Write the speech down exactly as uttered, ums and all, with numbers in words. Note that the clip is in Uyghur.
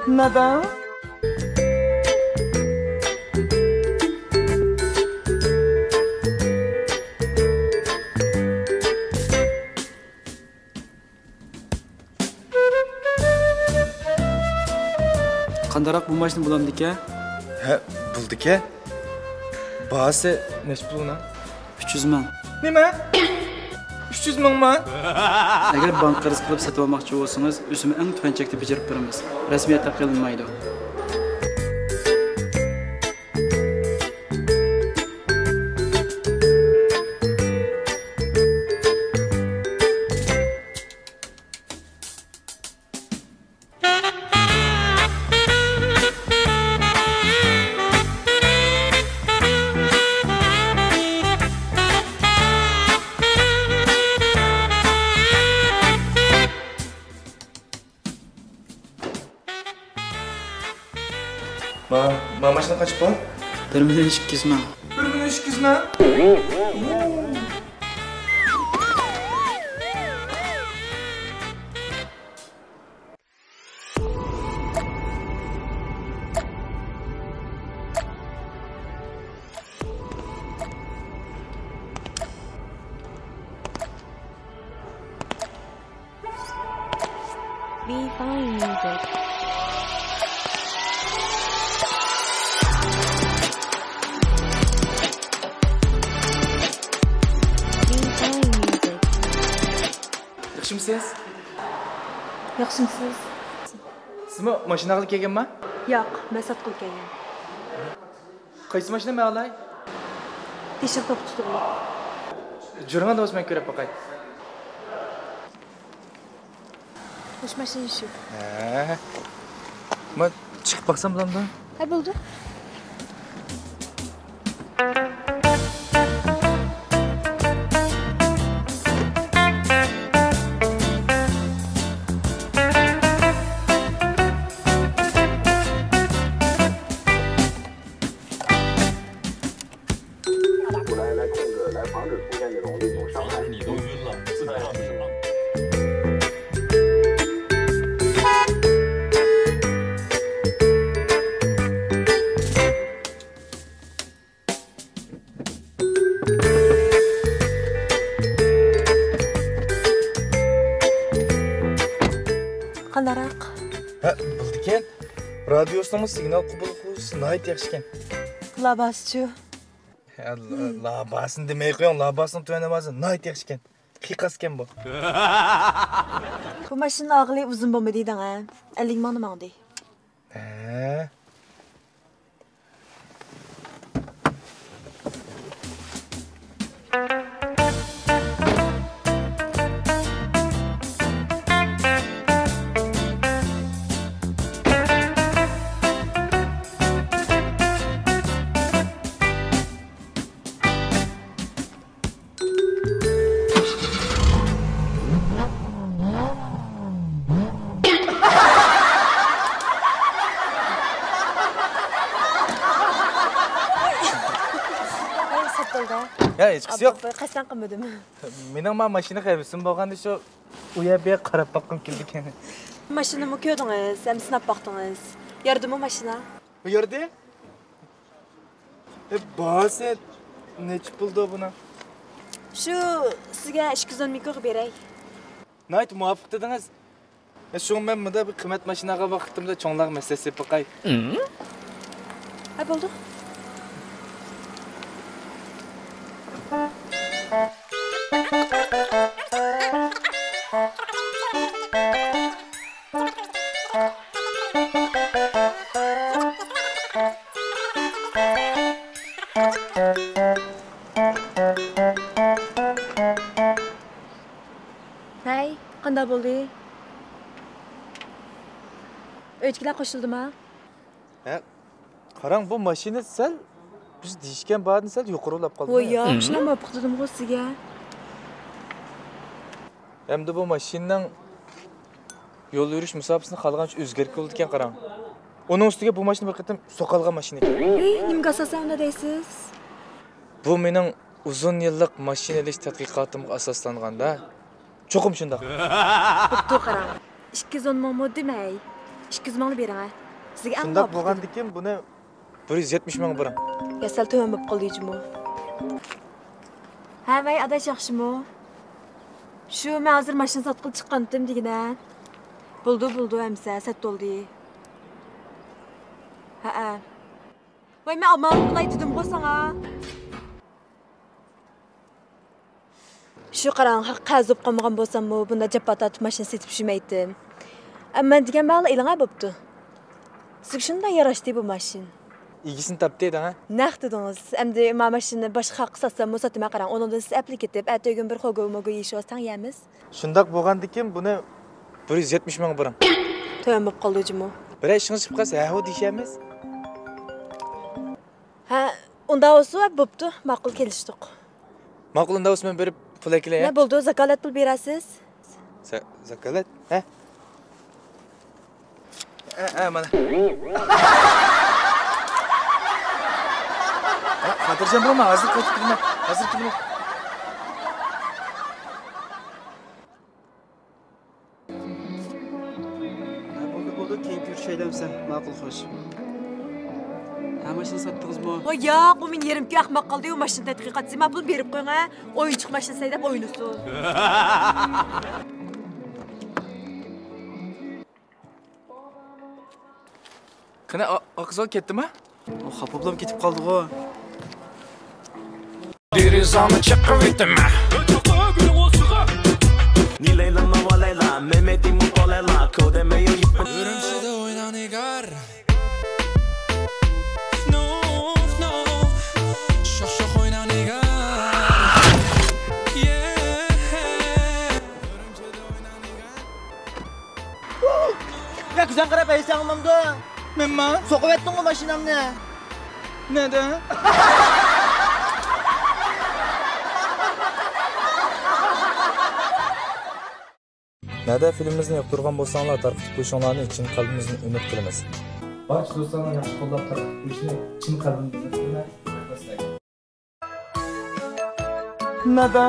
نادا. قانداقراق، بۇ ماشىنا بولامدىكەن؟ ھە، بولىدىكەن. باھاسى نەچچە پۇل ئۇنىڭ؟ ئۈچ يۈز مىڭ. نېمە؟ ئۈچ يۈز مىڭمۇ؟ ئەگەر بانكا قەرز قىلىپ سېتىۋالماقچى بولسىڭىز، ئۆسۈمى ئەڭ تۆۋەن چەكتە بېجىرىپ بېرىمىز. رەسمىي ئەتەپ قىلىنمايدۇ. ما، ما ماشىنا قانچە پۇل؟ بىر مىليون ئىككى يۈز مىڭ. بىر مىليون ئىككى يۈز مىڭ؟ Be Fine Music. Be Fine Music. ياخشىمسىز؟ ياخشىمسىز؟ سىزمۇ ماشىنا ئالغىلى كەلگەنما؟ ياق، مەن ساتقىلى كەلگەن. قايسى ماشىنا مەن ئالاي؟ تېشىغا توختىتىدىغۇ. جۈرۈڭ ئەمدى بولسا مەن كۆرۈپ باقاي. مۇشۇ ماشىنا شۇ. ھە. مەن چىقىپ باقسام بولامدۇ؟ ھە، بولىدۇ. قانداقراق؟ ھە، بولىدىكەن. رادىيوسىنىڭمۇ سىگنال قوبۇل قىلغۇسى ناھايىتى ياخشىكەن. لاباسچۇ؟ ھە، لا-، لاباسنى دېمەي قويۇڭ، لاباسنىڭ تۆۋەن ئاۋازى ناھايىتى ياخشىكەن. قىيقاسكەن بۇ. بۇ ماشىنىنى ئالغىلى ئۇزۇن بولمىدى دەڭ ھە. ئەللىك مىڭنى ماڭدى. ھە. ئەي، سەت بولدى. يا، ھېچقىسى يوق. ئاببا، قەستەن قىلمىدىم. مېنىڭ ما ماشىنا ھەۋىسىم بولغاندا شۇ ئۇ يەر بۇ يەرگە قاراپ باققۇم كېلىدىكەن. ماشىنىمۇ كۆردىڭىز، ھەم سىناپ باقتىڭىز. يارىدىمۇ ماشىنا؟ يارىدى. ئە، باھاسى نەچچە پۇلدۇ بۇنىڭ؟ شۇ سىزگە ئىككى يۈز ئون مىڭ كويغا بېرەي. ناھايىتى مۇۋاپىق دېدىڭىز. ئە، شۇڭا مەن مۇنداق بىر قىممەت ماشىنا ئالغان ۋاقتىمدا چوڭلارغا مەسلىھەت سېلىپ باقاي. ھە، بولدى. ھەي، قانداق بولدى؟ ئۆيدىكىلەر قوشۇلدىما؟ ھە، قاراڭ، بۇ ماشىنا سەل بىز دېيىشكەن باھادىن سەل يۇقىرىلاپ قالدى. ۋوي، ياق، شۇنداق مۇۋاپىق دېدىمغۇ سىزگە. ھەمدە بۇ ماشىنىنىڭ يول يۈرۈش مۇساپىسىنى خالىغانچە ئۆزگەرتكىلى بولىدىكەن، قاراڭ. ئۇنىڭ ئۈستىگە بۇ ماشىنا بىر قېتىم سوقالغان ماشىنا ئىكەن. ھېي، نېمىگە ئاساسەن ئۇنداق دەيسىز؟ بۇ مېنىڭ ئۇزۇن يىللىق ماشىنا ئېلىش تەتقىقاتىمغا ئاساسلانغاندا، چوقۇم شۇنداق. بوپتۇ، قاراڭ. ئىككى يۈز ئون مىڭمۇ دېمەي. ئىككى يۈز مىڭلا بېرىڭ ھە. سىزگە ئەڭ مۇۋاپىق دېدىم. شۇنداق بولغاندىكىن بۇنى بىر يۈز يەتمىش مىڭ بېرىڭ. يا سەل تۆۋەن بولۇپ قالدى جۇمۇ. ھە ۋەي ئاداش ياخشىمۇ؟ شۇ مەن ھازىر ماشىنا ساتقىلى چىققانتىم دېگىنە. بولدى بولدى ئەمسە سەت بولدى. ھەئە. ۋاي مەن ئامانلىق قىلاي دېدىمغۇ ساڭا. شۇ قاراڭ، قەرز بولۇپ قالمىغان بولساممۇ، بۇنداق جاپا تارتىپ ماشىنا سېتىپ يۈرمەيتتىم. ئەمما مەن دېگەن مەنلا ئېلىڭە بوپتۇ. سىزگە شۇنداق ياراشتى بۇ ماشىنا. ئىگىسىنى تاپتى دەڭە. نەق دېدىڭىز. ئەمدى ما ماشىنىنى باشقا خەققە ساتساممۇ ساتىمەن قاراڭ. ئۇنىڭدىن سىز ئەپلىك كېتىپ، ئەتىگۈن بىر خوگو موگو يېيىشىۋالساڭ يەرمىز. شۇنداق بولغاندىكىن بۇنى بىر يۈز يەتمىش مىڭ بېرىڭ. تۆۋەن بولۇپ قالدى جۇمۇ. بىرەر ئىشىڭىز چىقىپ قالسا ھە ھۇ دېيىشەرمىز. ھە، ئۇنداق بولسا بوپتۇ، ماقۇل كېلىشتۇق. ماقۇل، ئۇنداق بولسا مەن بېرىپ پۇل ئەكېلەي، ھە؟ نە بولدى، زاكالەت پۇل بېرەرسىز. زا-، زاكالەت؟ ھە؟ ھە، ھە، مانا. ھە، خاتىرجەم بولما، ھازىر قايتىپ كېلىمەن، ھازىر كېلىمەن. ھە، بولدى، بولدى، كېيىن كۆرۈشەيلى ئەمسە. ماقۇل، خوش. ھە، ماشىنا ساتتىڭىزمۇ؟ ۋاي ياق، ئۇ مېنى يېرىم كۈن ئەخمەق قىلدى، ئۇ ماشىنا تەتقىقاتچىسى. مانا پۇلنى بېرىپ قويۇڭ، ھە. ئويۇنچۇق ماشىنا سەيدەپ ئوينىسۇن. قېنى، ئا-، ئاقسۇ كەتتىما؟ ئۇ خاپا بولۇپ كېتىپ قالدىغۇ. دېرىزەڭنى چېقىۋېتىمەن. ئۈرۈمچىدە ئوينا نىگار. شوخ شوخ ئوينا نىگار. يا كۆزۈڭ قاراپ ھەيسەڭ ئالمامدۇ؟ مەنما؟ سوقۇۋەتتىڭغۇ ماشىنامنى. نەدە؟ نەدە فىلىمىمىزنى ياقتۇرغان بولساڭلار، تارقىتىپ قويۇشۇڭلارنى چىن قەلبىمىزدىن ئۈمىد قىلىمىز. بارچە دوستلارنىڭ ياخشى قوللاپ تارقىتىپ قويۇشىنى چىن قەلبىمدىن ئۈمىد قىلىمەن. رەھمەت سىلەرگە. نەدە؟